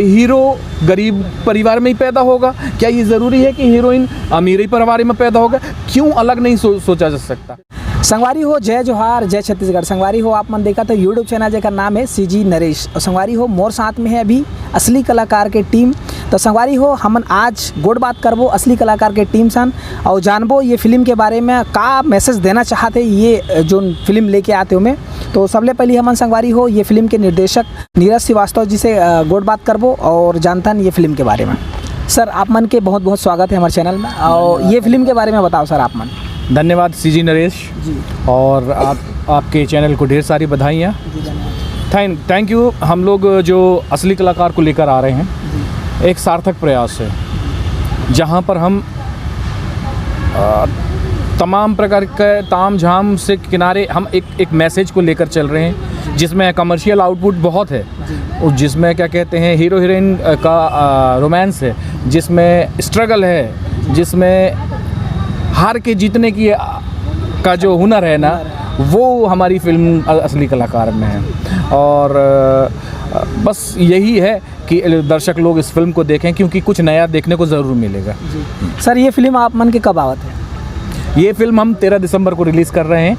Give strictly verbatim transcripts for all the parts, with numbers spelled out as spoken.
Hero गरीब परिवार में ही पैदा होगा? क्या ये ज़रूरी है कि हीरोइन अमीर ही परिवार में पैदा होगा? क्यों अलग नहीं सो, सोचा जा सकता? संगवारी हो, जय जोहार, जय छत्तीसगढ़। संगवारी हो, आप मन देखत हो YouTube चैनल जेकर नाम है सीजी नरेश। और संगवारी हो, मोर साथ में है अभी असली कलाकार के टीम। तो संगवारी हो, हमन आज गोठ बात करबो असली कलाकार के टीम सन और जानबो ये फिल्म के बारे में का मैसेज देना चाहत हे ये जो फिल्म लेके आते हो में। तो सबले पहले हमन संगवारी हो ये फिल्म के निर्देशक नीरज श्रीवास्तव जी से, अ, गोठ बात करबो और जानथन ये फिल्म के बारे में। सर, आप मन के बहुत बहुत स्वागत है हमारे चैनल में। और ये फिल्म के बारे में बताओ सर, आप मन। धन्यवाद सीजी नरेश। जी। और आप, आपके चैनल को ढेर सारी बधाइयाँ। जी, धन्यवाद। Thank thank you. हम लोग जो असली कलाकार को लेकर आ रहे हैं, एक सार्थक प्रयास है, जहाँ पर हम अ, तमाम प्रकार के ताम झाम से किनारे हम एक एक मैसेज को लेकर चल रहे हैं, जिसमें कमर्शियल आउटपुट बहुत है, और जिसमें क्या कहते हैं, हीरो हीरोइन का रोमांस है, जिसमें स्ट्रगल है, जिसमें हार के जीतने की, अ, का जो हुनर है ना, वो हमारी फिल्म अ- असली कलाकार में है। और अ, बस यही है कि दर्शक लोग इस फिल्म को देखें, क्योंकि कुछ नया देखने को ज़रूर मिलेगा। जी। सर, ये फिल्म आप मन के कब आवत है? ये फिल्म हम तेरह दिसंबर को रिलीज़ कर रहे हैं।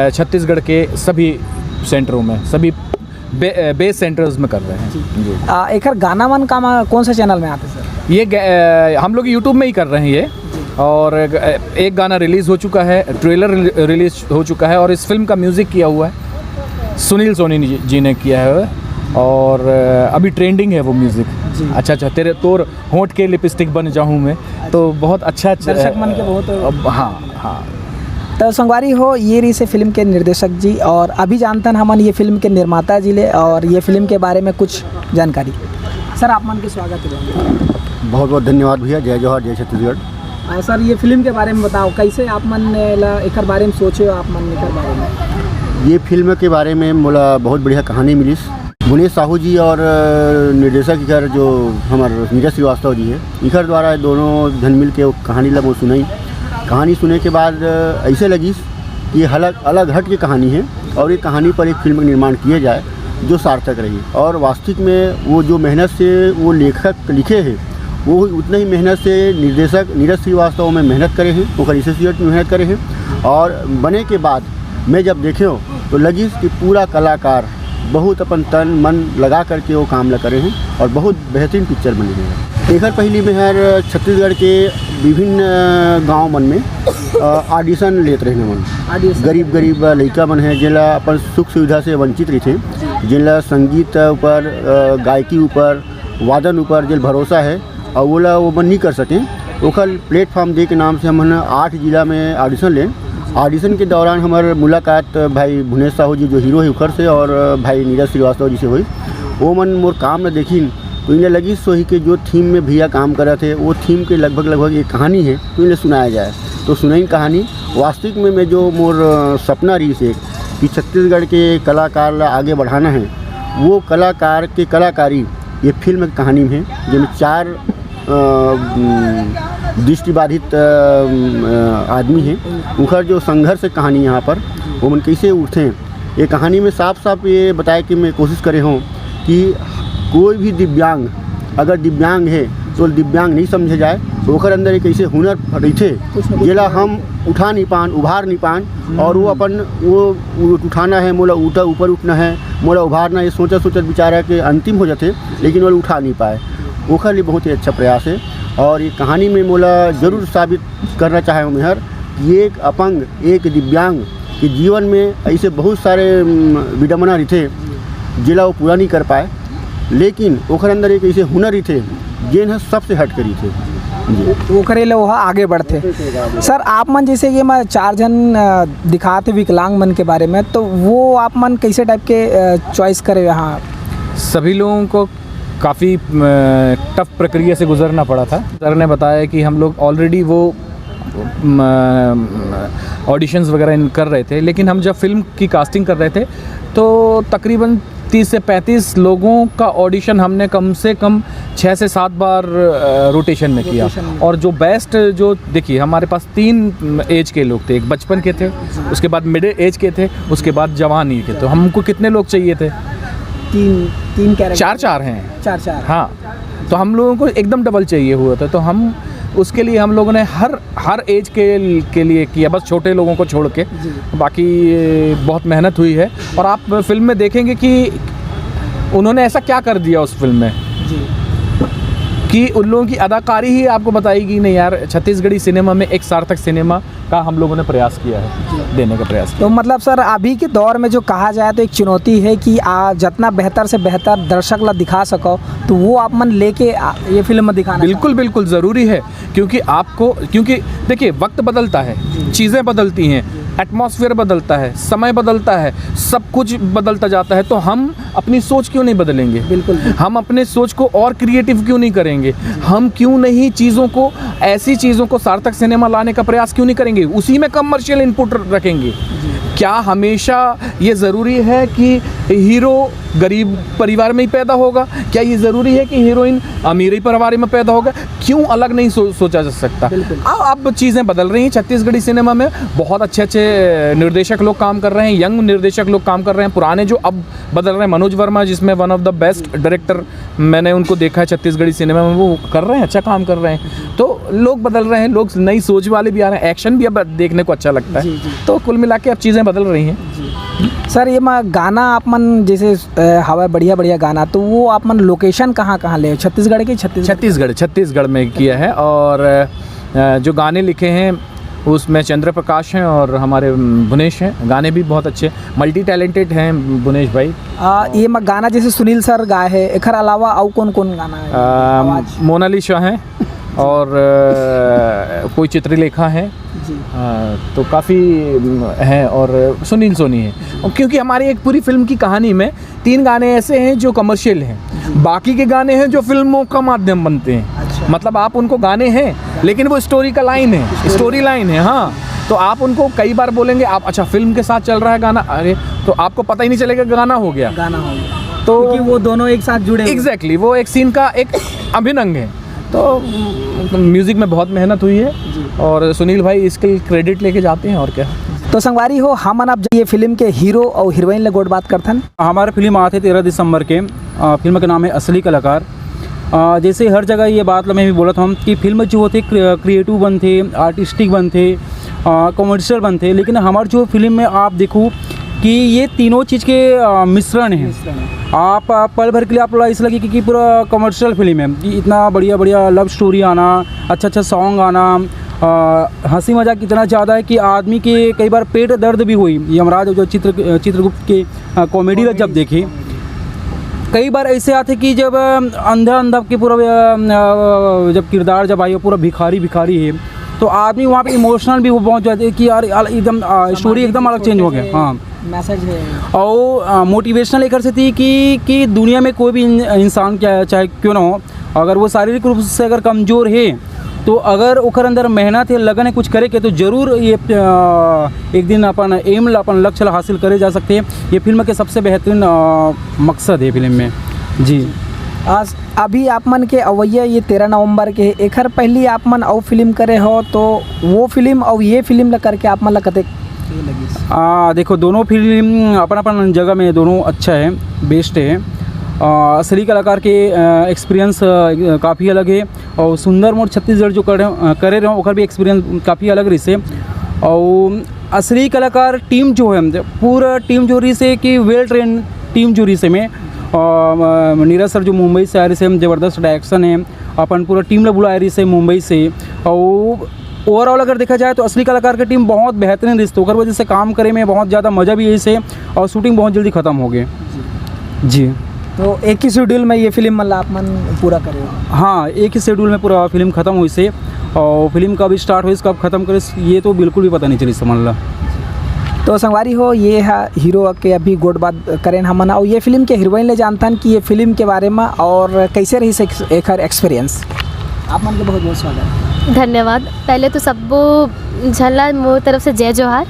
अ, छत्तीसगढ़ के सभी सेंटरों में, सभी बे, अ, बेस सेंटर्स में कर रहे हैं। जी। जी। आ, एकर गाना मन का मा-, कौन से चैनल में आते सर? ये ग-, अ, हम लोग यूट्यूब में ही कर रहे हैं ये। जी। और एक, एक गाना रिलीज़ हो चुका है, ट्रेलर रिलीज़ हो चुका है, और इस फिल्म का म्यूज़िक किया हुआ है सुनील सोनी जी, जी ने किया है, और अ, अभी ट्रेंडिंग है वो म्यूज़िक। जी। अच्छा अच्छा, तेरे तोर होंठ के लिपस्टिक बन जाऊँ मैं, तो बहुत अच्छा च-, दर्शक मन के बहुत अब, हाँ हाँ। तो संगवारी हो, ये रहिसे फिल्म के निर्देशक जी, और अभी जानथन हमन ये फिल्म के निर्माता जी ले और ये फिल्म के बारे में कुछ जानकारी। सर, आप मन के स्वागत है। बहुत बहुत धन्यवाद भैया। जय जोहार, जय छत्तीसगढ़। आ, सर, ये फिल्म के बारे में बताओ, कैसे आप मन ने ला एकर बारे में सोचे हो, आप मन एकर बारे में? ये फिल्म के बारे में मोला बहुत बढ़िया कहानी मिलिस। भुवनेश साहू जी और, अ, निर्देशक इकर जो हमर नीरज श्रीवास्तव जी है, इकर द्वारा दोनों झन मिल के वो कहानी ला मोला सुनाई। कहानी सुने के बाद, अ, ऐसे लगिस कि ये अलग, अलग हट के कहानी है और ये कहानी पर एक फिल्म का निर्माण किया जाए जो सार्थक रही। और वास्तविक में वो जो मेहनत से वो लेखक लिखे हैं, वो उतना ही मेहनत से निर्देशक नीरज श्रीवास्तव में मेहनत करे हैं, ओकर एसोसिएट मेहनत करे हैं। और बने के बाद मैं जब देखे हूँ तो लगिस कि पूरा कलाकार बहुत अपन तन मन लगा करके वो काम ला करे हैं और बहुत बेहतरीन पिक्चर बने हैं। एकर पहली में हर छत्तीसगढ़ के विभिन्न गांव मन में, अ, ऑडिशन लेत रहे मन। ऑडिशन। गरीब गरीब लइका मन है, जेला अपन सुख सुविधा से वंचित रहिथे, जेला संगीत ऊपर, अ, गायकी ऊपर, वादन ऊपर जेल भरोसा है, और ओला वो मन नहीं कर सके, ओकर प्लेटफॉर्म दे के नाम से हमन आठ जिला में ऑडिशन लेन। ऑडिशन के दौरान हमार मुलाकात भाई भुवनेश साहू जी जो हीरो है ओकर से और भाई नीरज श्रीवास्तव जी से हुई। वो मन मोर काम में देखिन तो इन्हें लगी सोही के जो थीम में भैया काम करत है वो थीम के लगभग लगभग एक कहानी है, तो इन्हें सुनाया जाए। तो सुनाइन कहानी। वास्तविक में मैं जो मोर, अ, सपना रही से कि छत्तीसगढ़ के कलाकार ला आगे बढ़ाना है, वो कलाकार के कलाकारी ये फिल्म के कहानी में है, जेमे चार, अ, उम, दृष्टिबाधित, अ, उम, अ, आदमी हैं, उनका जो संघर्ष कहानी यहाँ पर, वो मन कैसे उठते हैं। ये कहानी में साफ साफ ये बताए कि मैं कोशिश करे हूँ कि कोई भी दिव्यांग अगर दिव्यांग है तो दिव्यांग नहीं समझे जाए, ओकर अंदर एक ऐसे हुनर रहिथे जेला हम उठा नहीं पान, उभार नहीं पान, और वो अपन वो उठाना है, मोला ऊपर उठना है, मोला उभारना, ये सोचत सोचत बेचारा के अंतिम हो जाते, लेकिन वो उठा नहीं पाए। ओखर लिए बहुत ही अच्छा प्रयास है। और ये कहानी में मोला जरूर साबित करना चाहे हूँ मेहर कि एक अपंग, एक दिव्यांग के जीवन में ऐसे बहुत सारे, उम, विडम्बना रहिथे जेला वो पूरा नहीं कर पाए, लेकिन ओखर अंदर एक ऐसे हुनर रहिथे जेन ह सबसे हट के रहिथे। जी। ओकरे ले ओहा आगे बढ़थे। सर, आप मन जैसे ये मैं चार झन, अ, दिखात हे विकलांग मन के बारे में, तो वो आप मन कैसे टाइप के, अ, चॉइस करे यहाँ? सभी लोगों को काफ़ी, अ, टफ प्रक्रिया से गुजरना पड़ा था। सर ने बताया कि हम लोग ऑलरेडी वो, म, ऑडिशंस वगैरह इन कर रहे थे, लेकिन हम जब फिल्म की कास्टिंग कर रहे थे तो तकरीबन तीस से पैंतीस लोगों का ऑडिशन हमने कम से कम छः से सात बार, अ, रोटेशन में किया। रोटेशन में। और जो बेस्ट, जो देखिए, हमारे पास तीन एज के लोग थे, एक बचपन के थे, उसके बाद मिडिल एज के थे, उसके बाद जवानी के। तो हमको कितने लोग चाहिए थे? तीन, तीन कैरेक्टर? चार, चार हैं। चार, चार। हाँ, तो हम लोगों को एकदम डबल चाहिए हुआ था, तो हम उसके लिए हम लोगों ने हर हर एज के के लिए किया, बस छोटे लोगों को छोड़ के। बाकी बहुत मेहनत हुई है। और आप फिल्म में देखेंगे कि उन्होंने ऐसा क्या कर दिया उस फिल्म में, जी, कि उन लोगों की अदाकारी ही आपको बताएगी, नहीं यार, छत्तीसगढ़ी सिनेमा में एक सार्थक सिनेमा का हम लोगों ने प्रयास किया है, देने का प्रयास किया। तो मतलब सर, अभी के दौर में जो कहा जाए तो एक चुनौती है कि आ, जितना बेहतर से बेहतर दर्शक ला दिखा सको, तो वो आप मन लेके आ, ये फिल्म दिखाना बिल्कुल, चाहते हैं। बिल्कुल ज़रूरी है, क्योंकि आपको, क्योंकि देखिए, वक्त बदलता है, चीज़ें बदलती हैं, एटमॉस्फेयर बदलता है, समय बदलता है, सब कुछ बदलता जाता है, तो हम अपनी सोच क्यों नहीं बदलेंगे? बिल्कुल, बिल्कुल। हम अपने सोच को और क्रिएटिव क्यों नहीं करेंगे? हम क्यों नहीं चीज़ों को, ऐसी चीज़ों को सार्थक सिनेमा लाने का प्रयास क्यों नहीं करेंगे? उसी में कमर्शियल इनपुट रखेंगे। क्या हमेशा ये ज़रूरी है कि हीरो गरीब परिवार में ही पैदा होगा? क्या ये ज़रूरी है कि हीरोइन अमीर ही परिवार में पैदा होगा? क्यों अलग नहीं सो-, सोचा जा सकता? बिल्कुल। अब अब चीज़ें बदल रही हैं छत्तीसगढ़ी सिनेमा में। बहुत अच्छे अच्छे निर्देशक लोग काम कर रहे हैं, यंग निर्देशक लोग काम कर रहे हैं। पुराने जो अब बदल रहे हैं, मनोज वर्मा जिसमें वन ऑफ द बेस्ट डायरेक्टर मैंने उनको देखा है छत्तीसगढ़ी सिनेमा में, वो कर रहे हैं, अच्छा काम कर रहे हैं। तो लोग बदल रहे हैं, लोग नई सोच वाले भी आ रहे हैं, एक्शन भी अब देखने को अच्छा लगता है। जी, जी। तो कुल मिला के अब चीज़ें बदल रही हैं। जी। सर, ये मा-, गाना आप मन जैसे, अ, हवा बढ़िया बढ़िया गाना, तो वो आप मन लोकेशन कहाँ कहाँ ले? छत्तीसगढ़ के? छत्तीसगढ़। छत्तीसगढ़, छत्तीसगढ़ में किया है। और अ, जो गाने लिखे हैं उसमें चंद्र प्रकाश हैं और हमारे, उम, भुनेश हैं। गाने भी बहुत अच्छे, मल्टी टैलेंटेड हैं भुनेश भाई। आ, ये मा-, गाना जैसे सुनील सर गाए हैं, एखर अलावा अउ कौन कौन गाना है? आ, आवाज? मोनालिसा हैं और अ, कोई चित्रलेखा है। जी। हाँ, तो काफ़ी, उम, हैं और सुनील सोनी है। और क्योंकि हमारी एक पूरी फिल्म की कहानी में तीन गाने ऐसे हैं जो कमर्शियल हैं, बाकी के गाने हैं जो फिल्मों का माध्यम बनते हैं। अच्छा। मतलब, आप उनको गाने हैं, लेकिन वो स्टोरी का लाइन है, स्टोरी लाइन है। हाँ, तो आप उनको कई बार बोलेंगे, आप, "अच्छा, फिल्म के साथ चल रहा है गाना," अरे, तो आपको पता ही नहीं चलेगा गाना हो गया। गाना हो गया। तो क्योंकि वो दोनों एक साथ जुड़े हुए हैं। एग्जैक्टली, वो एक सीन का एक अभिनंग है। तो, उम, म्यूजिक में बहुत मेहनत हुई है। जी। और सुनील भाई इसके लिए क्रेडिट लेके जाते हैं, और क्या। तो संगवारी हो, हमन अब ये फिल्म के हीरो और हीरोइन ले गोठ बात करथन। हमार फिल्म आथे तेरह दिसंबर के। अ, फिल्म के नाम है असली कलाकार। अ, जैसे हर जगह ये बात ल मैं भी बोलत हूँ कि फिल्म जो होथे क्रि-, क्रिएटिव बनथे, आर्टिस्टिक बनथे, अ, कमर्शियल बनथे, लेकिन हमार जो फिल्म में आप देखो कि ये तीनों चीज़ के, अ, मिश्रण है। मिश्रण है। आप, आप पल भर के लिए आप ला ऐसा लगे कि, कि पूरा कमर्शियल फिल्म है, कि इतना बढ़िया बढ़िया लव स्टोरी आना, अच्छा अच्छा सॉन्ग आना, अ, हंसी मजाक इतना ज़्यादा है कि आदमी के कई बार पेट दर्द भी हुई। यमराज जो चित्र, चित्रगुप्त के, अ, कॉमेडी ला जब देखे, कई बार ऐसे आथे कि जब, अ, अंधा अंधा के पूरा, अ, अ, जब किरदार जब आई, पूरा भिखारी भिखारी है, तो आदमी वहाँ पे इमोशनल भी हो पहुँच जाते हैं कि यार, यार, एकदम, अ, स्टोरी एकदम अलग चेंज हो गया। हाँ। मैसेज है। और, अ, मोटिवेशनल एकर सेती कि, कि दुनिया में कोई भी इन-, इंसान क्या, चाहे क्यों ना हो, अगर वो शारीरिक रूप से अगर कमजोर है, तो अगर ओकर अंदर मेहनत है, लगन है कुछ करे के, तो जरूर ये, अ, एक दिन अपन एम ला, अपन लक्ष्य ला हासिल करे जा सकते हैं। ये फिल्म के सबसे बेहतरीन, अ, मकसद है फिल्म में। जी। आज अभी आप मन के अवैया ये तेरह नवंबर के, एखर पहली आप मन अउ फिल्म करे हो, तो वो फिल्म अउ ये फिल्म ला करके आप मन ला कतेक ये लगिस? आ, देखो, दोनों फिल्म अपन अपन जगह में दोनों अच्छा है, बेस्ट है। आ, असली कलाकार के, आ, एक्सपीरियंस, आ, काफ़ी अलग है, और सुंदर मोर छत्तीसगढ़ जो करे, आ, करे रहे, ओकर भी एक्सपीरियंस काफ़ी अलग रहिस है। और असली कलाकार टीम जो है, पूरा टीम जो रहिस है कि वेल ट्रेन टीम जो रहिस है में, और, आ, नीरज सर जो मुंबई से आए रहिस है, जबरदस्त डायरेक्शन है, अपन पूरा टीम ला बुलाए रहिस है मुंबई से। और ओवरऑल अगर देखा जाए तो असली कलाकार के टीम बहुत बेहतरीन रहिस, तो ओकर वजह से काम करे में बहुत ज़्यादा मज़ा भी आइस है और शूटिंग बहुत जल्दी ख़त्म हो गए। जी। तो एक ही शेड्यूल में ये फिल्म, मतलब, आप मन पूरा करे हो? हाँ, एक ही शेड्यूल में पूरा फिल्म ख़त्म होइस है, और फिल्म कब स्टार्ट होइस, कब ख़त्म करिस, ये तो बिल्कुल भी पता नहीं चलिस, समझ ला। तो संगवारी हो, ये हा हीरो के अभी गोठ बात करेन हमन, और ये फिल्म के हीरोइन ले जानथन कि ये फिल्म के बारे में और कैसे रहिस एक, एखर एक्सपीरियंस। आप मन के बहुत बहुत स्वागत। धन्यवाद। पहले तो सबो झन ला मोर तरफ से जय जोहार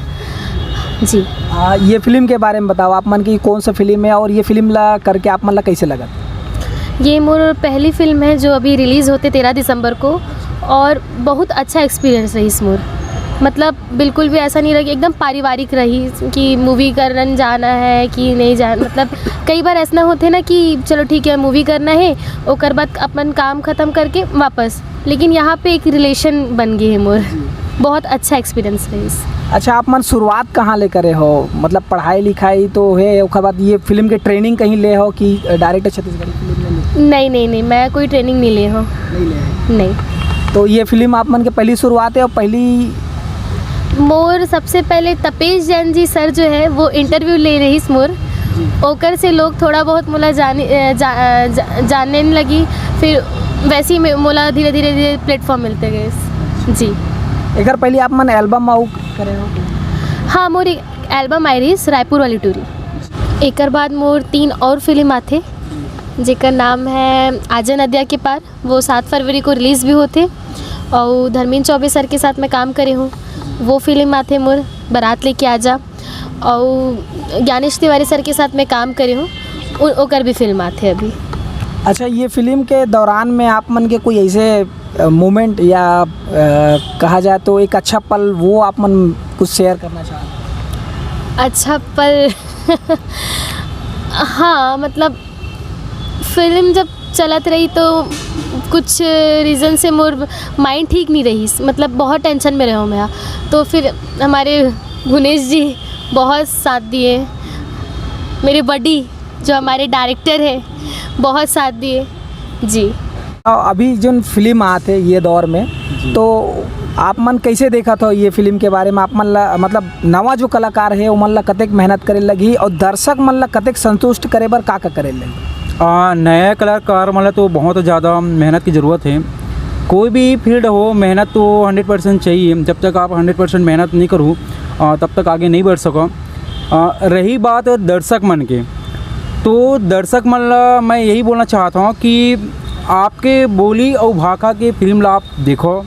जी। आ, ये फिल्म के बारे में बताओ, आप मन की कौन सा फिल्म है और ये फिल्म ला करके आप मन ला कैसे लगत? ये मोर पहली फिल्म है जो अभी रिलीज होथे तेरह दिसंबर को, और बहुत अच्छा एक्सपीरियंस रहिस मोर। मतलब बिल्कुल भी ऐसा नहीं रही, एकदम पारिवारिक रही कि मूवी करन जाना है कि नहीं जाना। मतलब कई बार ऐसा होथे ना कि चलो ठीक है, मूवी करना है, ओकर बाद अपन काम खत्म करके वापस, लेकिन यहाँ पे एक रिलेशन बन गए है मोर। बहुत अच्छा एक्सपीरियंस रहिस। अच्छा, आप मन शुरुआत कहाँ ले करे हो? मतलब पढ़ाई लिखाई तो है, ओकर बाद ये फिल्म के ट्रेनिंग कहीं ले हो कि डायरेक्ट छत्तीसगढ़ी फिल्म में ले? नहीं नहीं नहीं, मैं कोई ट्रेनिंग नहीं ले हूँ। नहीं ले हैं। नहीं। तो ये फिल्म आप मन के पहली शुरुआत है और पहली मोर सबसे पहले तपेश जैन जी सर जो है, वो इंटरव्यू ले रहिस मोर, ओकर से लोग थोड़ा बहुत मोला जाने अ, जा, अ, जा, जानने लगी। फिर वैसे ही मे- मोला धीरे धीरे धीरे प्लेटफॉर्म मिलते गए। जी। एकर पहले आप मन एल्बम आउट करे हो? हाँ, मोर एक एल्बम आए रहिस रायपुर वाली टूरी। एकर बाद मोर तीन और फिल्म आथे, जेकर नाम है आजा नदिया के पार। वो सात फरवरी को रिलीज भी होथे। और धर्मेंद्र चौबे सर के साथ मैं काम करे हूँ, वो फिल्म आथे मोर बारात लेके आजा। और ज्ञानेश तिवारी सर के साथ मैं काम करे हूँ, उ- ओकर भी फिल्म आथे अभी। अच्छा, ये फिल्म के दौरान में आप मन के कोई ऐसे मोमेंट या अ, कहा जाए तो एक अच्छा पल, वो आप मन कुछ शेयर करना चाहते? अच्छा पल। हाँ, मतलब फिल्म जब चलत रही तो कुछ रीज़न से मोर माइंड ठीक नहीं रही, मतलब बहुत टेंशन में रहो मैं। तो फिर हमारे भुनेश जी बहुत साथ दिए, मेरे बडी जो हमारे डायरेक्टर है, बहुत साथ दिए जी। अभी जोन फिल्म आत है ये दौर में, तो आप मन कैसे देखत हो ये फिल्म के बारे में? आप मन ला, मतलब नवा जो कलाकार है, ओमन ला कतेक मेहनत करे लगही और दर्शक मन ला कतेक संतुष्ट करे बर का का करे लगही? आ, नया कलाकार मन ला तो बहुत ज़्यादा मेहनत की ज़रूरत है। कोई भी फील्ड हो, मेहनत तो हंड्रेड परसेंट चाहिए। जब तक आप हंड्रेड परसेंट मेहनत नहीं करो, आ, तब तक आगे नहीं बढ़ सको। आ, रही बात दर्शक मन के, तो दर्शक मन ला मैं यही बोलना चाहता हूँ कि आपके बोली और भाखा के फिल्म ला आप देखो।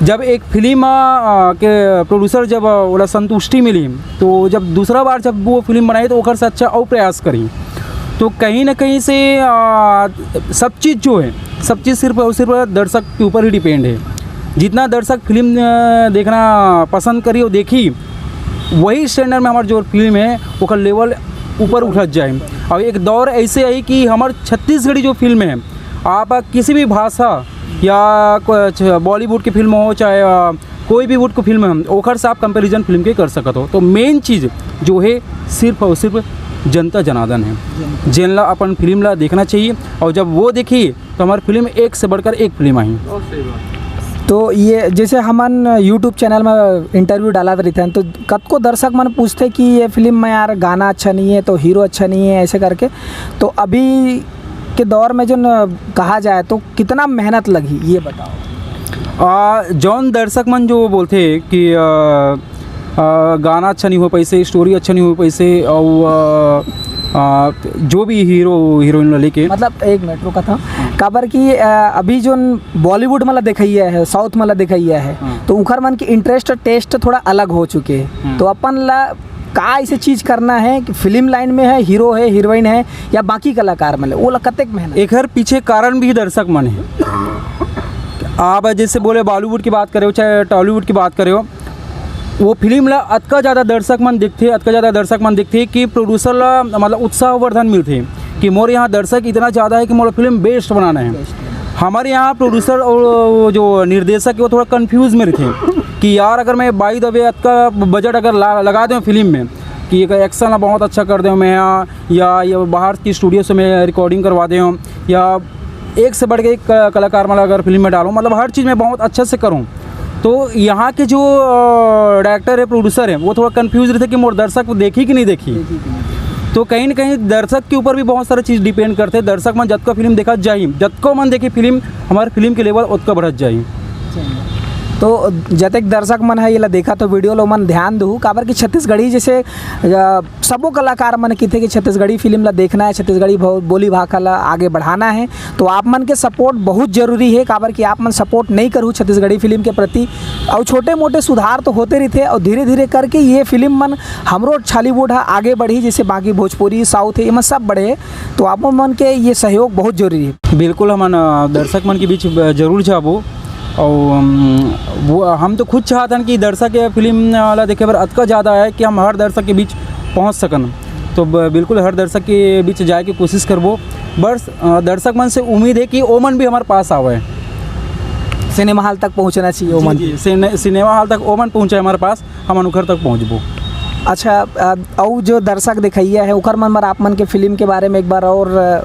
जब एक फिल्म आ, के प्रोड्यूसर जब आ, ओला संतुष्टि मिली, तो जब दूसरा बार जब वो फिल्म बनाई तो ओकर से अच्छा और प्रयास करी। तो कहीं ना कहीं से आ, सब चीज़ जो है, सब चीज़ सिर्फ और सिर्फ दर्शक के ऊपर ही डिपेंड है। जितना दर्शक फिल्म आ, देखना पसंद करी और देखी, वही स्टैंडर्ड में हमार जो फिल्म है ओकर लेवल ऊपर उठत जाए। और एक दौर ऐसे आई कि हमार छत्तीसगढ़ी जो फिल्म है, आप किसी भी भाषा या कुछ बॉलीवुड की फिल्म हो, चाहे आ, कोई भी वुड की फिल्म हो, ओखर से आप कंपैरिजन फिल्म के कर सकत हो। तो मेन चीज़ जो है सिर्फ और सिर्फ जनता जनार्दन है, जेन ला अपन फिल्म ला देखना चाहिए। और जब वो देखी तो हमारी फिल्म एक से बढ़कर एक फिल्म आई। तो ये जैसे हमन यूट्यूब चैनल में इंटरव्यू डालत रहिथन, तो कतको दर्शक मन पूछथे कि ये फिल्म में यार गाना अच्छा नहीं है, तो हीरो अच्छा नहीं है, ऐसे करके। तो अभी के दौर में जो न, कहा जाए तो कितना मेहनत लगही, ये बताओ। आ, जौन दर्शक मन जो बोलथे कि आ, आ, गाना अच्छा नहीं हो पैसे, स्टोरी अच्छा नहीं हो पैसे, और आ, आ, जो भी हीरो हीरोइन ला लेके मतलब एक मिनट रुका था, काबर कि आ, अभी जो बॉलीवुड मला देखैया है, साउथ मला देखैया है, हाँ। तो उखर मन के इंटरेस्ट और टेस्ट थोड़ा अलग हो चुके हैं। हम्म। तो अपन ला का ऐसे चीज करना है कि फिल्म लाइन में है, हीरो है, हीरोइन है, या बाकी कलाकार मन ले, वो ला कतेक मेहनत? एकर पीछे कारण भी दर्शक मन है। आप जैसे बोले बॉलीवुड की बात करे हो चाहे टॉलीवुड की बात करे हो, वो फिल्म ला अतका ज़्यादा दर्शक मन देखथे, अतका ज़्यादा दर्शक मन देखथे कि प्रोड्यूसर ला मतलब उत्साहवर्धन मिलथे कि मोर यहाँ दर्शक इतना ज़्यादा है कि मोला फिल्म बेस्ट बनाना है। हमारे यहाँ प्रोड्यूसर और वो जो निर्देशक है वो थोड़ा कंफ्यूज में रहते हैं कि यार अगर मैं बाई द वे अतका बजट अगर ला, लगा दें फिल्म में कि एक एक्शन ला बहुत अच्छा कर दें मैं यहाँ, या ये बाहर की स्टूडियो से मैं रिकॉर्डिंग करवा दें, या एक से बढ़ के एक क-, कलाकार वाला अगर फिल्म में डालूँ, मतलब हर चीज़ में बहुत अच्छे से करूँ, तो यहाँ के जो डायरेक्टर है, प्रोड्यूसर है, वो थोड़ा कंफ्यूज रहते कि मोर दर्शक वो देखी कि नहीं देखी। तो कहीं ना कहीं दर्शक के ऊपर भी बहुत सारी चीज़ डिपेंड करते हैं। दर्शक मन जतका फिल्म देखा जाही, जतको मन देखी फिल्म, हमारे फिल्म के लेवल उतका बढ़त जाही। तो जतेक दर्शक मन है ये ला देखा तो वीडियो लो मन ध्यान दू, काबर कि छत्तीसगढ़ी जैसे अ, सबो कलाकार मन किथे कि छत्तीसगढ़ी फिल्म ला देखना है, छत्तीसगढ़ी भो-, बोली भाखा ला आगे बढ़ाना है, तो आप मन के सपोर्ट बहुत जरूरी है, काबर कि आप मन सपोर्ट नहीं करू छत्तीसगढ़ी फिल्म के प्रति। और छोटे मोटे सुधार तो होते रहते और धीरे धीरे करके ये फिल्म मन हमरो छालीवुड हा आगे बढ़ी, जैसे बाकी भोजपुरी साउथ है, ये मन सब बढ़े, तो आप मन के ये सहयोग बहुत जरूरी है। बिल्कुल, हमन अ, दर्शक मन के बीच अ, जरूर जाबो। और हम, वो, हम तो खुद चाहत हन कि दर्शक ये फिल्म ला देखे बर अतका ज़्यादा आए कि हम हर दर्शक के बीच पहुंच सकन। तो ब-, बिल्कुल हर दर्शक के बीच जाए के कोशिश करबो। बस, अ, दर्शक मन से उम्मीद है कि ओमन भी हमारे पास आवे। सिनेमा हॉल तक पहुंचना चाहिए ओमन। जी, सिने-, सिनेमा हॉल तक ओमन पहुंचे हमारे पास, हम ओखर तक पहुंचबो। अच्छा, अ, अउ जो दर्शक देखइया है, ओकर मन बर आप मन के फिल्म के बारे में एक बार और, अ,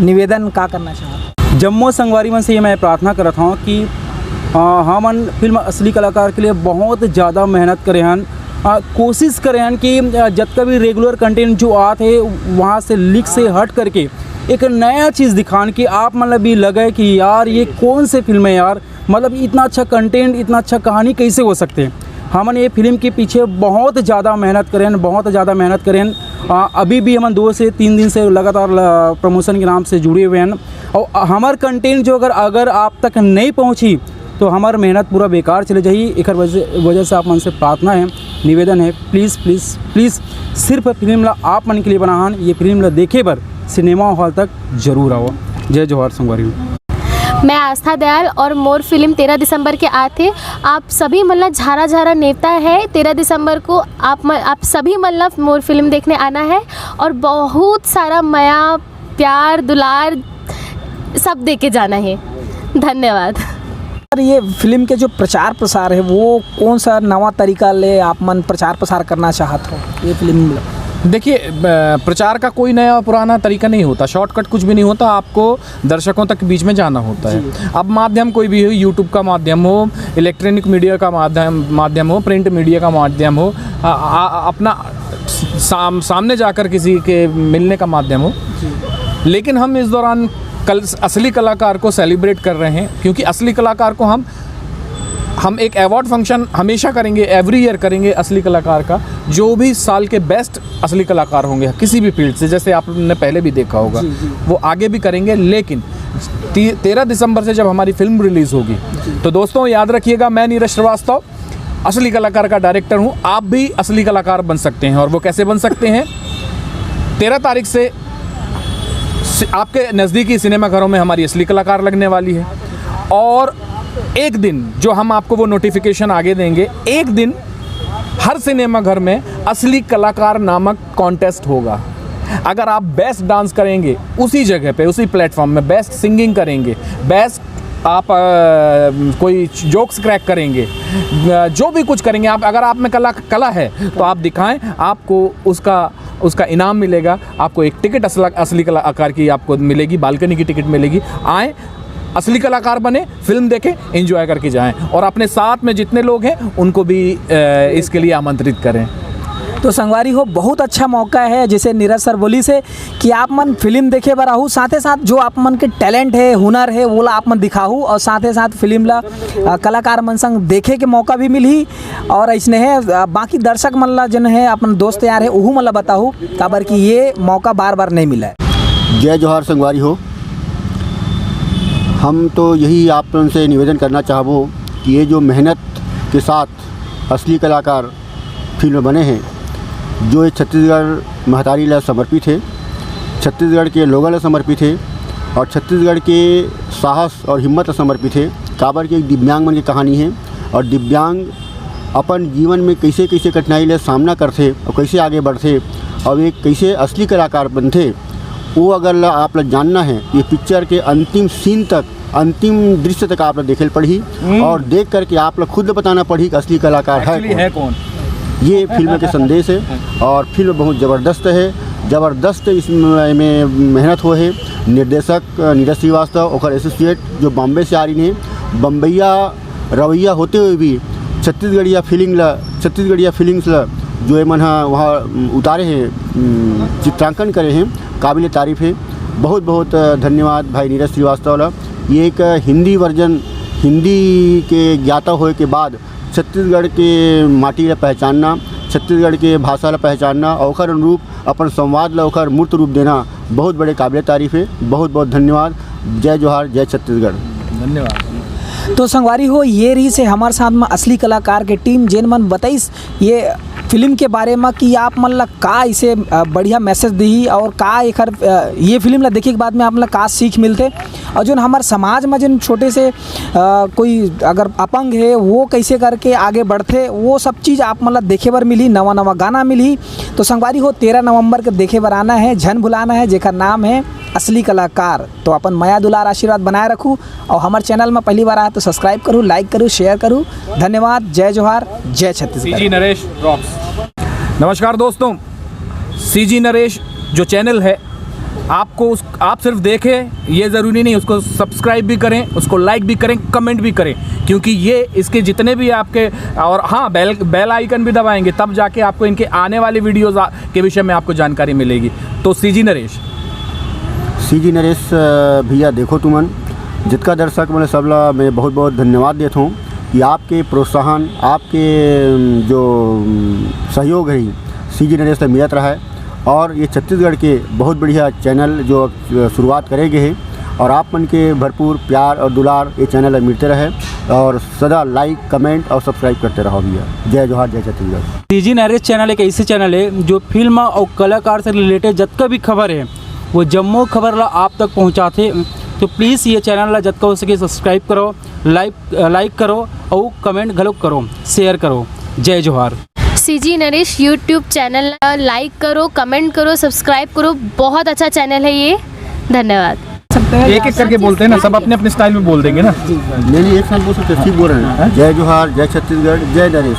निवेदन का करना चाहत? जम्मो संगवारी मन से ये मैं प्रार्थना करत हूँ कि, अ, हमन फिल्म असली कलाकार के लिए बहुत ज़्यादा मेहनत करे हन, अ, कोशिश करे हन कि, अ, जतका भी रेगुलर कंटेंट जो आत है, वहाँ से लीक से हट करके एक नया चीज़ दिखान कि आप मन ला भी लगे कि यार, ये कौन से फिल्म है यार, मतलब इतना अच्छा कंटेंट, इतना अच्छा कहानी कैसे हो सकते हैं। हमन ये फिल्म के पीछे बहुत ज़्यादा मेहनत करें, बहुत ज़्यादा मेहनत करें। आ, अभी भी हमन दो से तीन दिन से लगातार ल-, प्रमोशन के नाम से जुड़े हुए हैं। और हमार कंटेंट जो अगर, अगर आप तक नहीं पहुँची तो हमार मेहनत पूरा बेकार चले जाही। एकर वजह, वजह से आप मन से प्रार्थना है, निवेदन है, प्लीज़, प्लीज़, प्लीज़ सिर्फ फिल्म ला आप मन के लिए बनाहन, ये फिल्म ला देखे बर सिनेमा हॉल तक जरूर आओ। जय जोहार संगवारी हो। मैं आस्था दयाल और मोर फिल्म तेरह दिसंबर के आथे। आप सभी मन ला झारा झारा नेवता है तेरह दिसंबर को। आप म-, आप सभी मन ला मोर फिल्म देखने आना है और बहुत सारा मया, प्यार, दुलार सब दे के जाना है। धन्यवाद। सर, ये फिल्म के जो प्रचार प्रसार है, वो कौन सा नवा तरीका ले आप मन प्रचार प्रसार करना चाहत हो ये फिल्म में? देखिए, अ, प्रचार का कोई नया पुराना तरीका नहीं होता, शॉर्टकट कुछ भी नहीं होता। आपको दर्शकों तक बीच में जाना होता है। अब माध्यम कोई भी हो, यूट्यूब का माध्यम हो, इलेक्ट्रॉनिक मीडिया का माध्यम माध्यम हो, प्रिंट मीडिया का माध्यम हो, आ, आ, अपना साम, सामने जाकर किसी के मिलने का माध्यम हो। लेकिन हम इस दौरान कल असली कलाकार को सेलिब्रेट कर रहे हैं, क्योंकि असली कलाकार को हम हम एक अवार्ड फंक्शन हमेशा करेंगे, एवरी ईयर करेंगे असली कलाकार का। जो भी साल के बेस्ट असली कलाकार होंगे किसी भी फील्ड से, जैसे आपने पहले भी देखा होगा, वो आगे भी करेंगे। लेकिन ती-, तेरह दिसंबर से जब हमारी फिल्म रिलीज होगी, तो दोस्तों, याद रखिएगा, मैं नीरज श्रीवास्तव असली कलाकार का डायरेक्टर हूँ। आप भी असली कलाकार बन सकते हैं। और वो कैसे बन सकते हैं? तेरह तारीख से सि-, आपके नज़दीकी सिनेमाघरों में हमारी असली कलाकार लगने वाली है। और एक दिन जो हम आपको वो नोटिफिकेशन आगे देंगे, एक दिन हर सिनेमाघर में असली कलाकार नामक कॉन्टेस्ट होगा। अगर आप बेस्ट डांस करेंगे उसी जगह पे, उसी प्लेटफॉर्म में, बेस्ट सिंगिंग करेंगे, बेस्ट आप, अ, कोई जोक्स क्रैक करेंगे, अ, जो भी कुछ करेंगे आप, अगर आप में कला कला है तो आप दिखाएं, आपको उसका उसका इनाम मिलेगा। आपको एक टिकट असला असली कलाकार की आपको मिलेगी, बालकनी की टिकट मिलेगी। आए, असली कलाकार बने, फिल्म देखें, एंजॉय करके जाएं और अपने साथ में जितने लोग हैं उनको भी, अ, इसके लिए आमंत्रित करें। तो संगवारी हो, बहुत अच्छा मौका है, जैसे नीरज सर बोलिस हे कि आप मन फिल्म देखे बर आहू, साथे साथ जो आप मन के टैलेंट है, हुनर है, वोला आप मन दिखाहू और साथे साथ फिल्म ला, अ, कलाकार मन संग देखे के मौका भी मिलही। और अइसने हे, अ, बाकी दर्शक मन ला, जन है अपन दोस्त यार है, उहू मन ला बताहू, काबर कि ये मौका बार बार नहीं मिला है। जय जोहार संगवारी हो। हम तो यही आप लोगन से निवेदन करना चाहबो कि ये जो मेहनत के साथ असली कलाकार फिल्म बने हैं, जो ये छत्तीसगढ़ महतारी ला समर्पित है, छत्तीसगढ़ के लोगन ला समर्पित है और छत्तीसगढ़ के साहस और हिम्मत ला समर्पित है। काबर कि एक दिव्यांग मन की कहानी है और दिव्यांग अपन जीवन में कैसे कैसे कठिनाई ले सामना करथे और कैसे आगे बढ़थे और एक कैसे असली कलाकार बनथे, वो अगर ला आप ला जानना है, ये पिक्चर के अंतिम सीन तक, अंतिम दृश्य तक आप ला देखे ल पड़ही और देख करके आप ला खुद बताना पड़ही कि असली कलाकार है Actually कौन। है कौन? ये फिल्म के संदेश है और फिल्म बहुत ज़बरदस्त है। ज़बरदस्त इसमें मेहनत हो है। निर्देशक नीरज श्रीवास्तव, ओकर एसोसिएट जो बॉम्बे से आ रही हैं, बम्बैया रवैया होते हुए भी छत्तीसगढ़िया फीलिंग ला, छत्तीसगढ़िया फीलिंग्स ला जो ये मन हा वहाँ उतारे हैं, उम, चित्रांकन करे हैं, काबिल तारीफ़ है। बहुत बहुत धन्यवाद भाई नीरज श्रीवास्तव ला। ये एक हिंदी वर्जन, हिंदी के ज्ञाता होए के बाद छत्तीसगढ़ के माटी ला पहचानना, छत्तीसगढ़ के भाषा ला पहचानना और ओखर अनुरूप अपन संवाद ला ओखर मूर्त रूप देना बहुत बड़े काबिल तारीफ है। बहुत बहुत धन्यवाद। जय जोहार, जय छत्तीसगढ़। धन्यवाद। तो संगवारी हो, ये रहिस हे हमर साथ में असली कलाकार के टीम, जेन मन बताइस ये फिल्म के बारे म कि आप मन ला का इसे, अ, बढ़िया मैसेज दिही और का एखर, अ, ये फिल्म ला देखे के बाद में आप मन ला का सीख मिलथे और जोन हमर समाज म जोन छोटे से, अ, कोई अगर अपंग हे वो कैसे करके आगे बढ़थे, वो सब चीज़ आप मन ला देखे बर मिलही, नवा नवा गाना मिलही। तो संगवारी हो, तेरह नवंबर के देखे बर आना है, झन भुलाना है, जेकर नाम है असली कलाकार। तो अपन मया दुलार आशीर्वाद बनाए रखू और हमर चैनल में पहली बार आए तो सब्सक्राइब करू, लाइक करू, शेयर करू। धन्यवाद, जय जोहार, जय छत्तीसगढ़। CG Naresh rocks. नमस्कार दोस्तों, सीजी नरेश जो चैनल है, आपको उस आप सिर्फ देखें, ये ज़रूरी नहीं, उसको सब्सक्राइब भी करें, उसको लाइक भी करें, कमेंट भी करें, क्योंकि ये इसके जितने भी आपके, और हाँ, बेल बेल आइकन भी दबाएंगे, तब जाके आपको इनके आने वाली वीडियोज़ के विषय में आपको जानकारी मिलेगी। तो सीजी नरेश। सीजी नरेश, अ, भैया, देखो तुमन, जितका दर्शक मन सबला मैं बहुत बहुत धन्यवाद देत हूँ कि आपके प्रोत्साहन, आपके, अम, जो, अम, सहयोग है, सीजी नरेश से मिलत रहा है। और ये छत्तीसगढ़ के बहुत बढ़िया चैनल जो, अ, शुरुआत करे गए हैं और आप मन के भरपूर प्यार और दुलार ये चैनल ला मिलते रहे और सदा लाइक, कमेंट और सब्सक्राइब करते रहो भैया। जय जोहार, जय छत्तीसगढ़। सीजी नरेश चैनल एक ऐसे चैनल है जो फिल्म और कलाकार से रिलेटेड जतका भी खबर है वो जम्मो खबर ला आप तक पहुंचाथे। तो प्लीज़ ये चैनल ला जतका हो सके सब्सक्राइब करो, लाइक लाइक करो और कमेंट घलो करो, शेयर करो। जय जोहार। सीजी नरेश यूट्यूब चैनल लाइक करो, कमेंट करो, सब्सक्राइब करो। बहुत अच्छा चैनल है ये। धन्यवाद। एक एक करके बोलते हैं ना, सब अपने अपने स्टाइल में बोल देंगे ना। नहीं, नहीं, एक साथ बोल सकते, ठीक बोल रहे हैं। जय जोहार, जय छत्तीसगढ़, जय नरेश।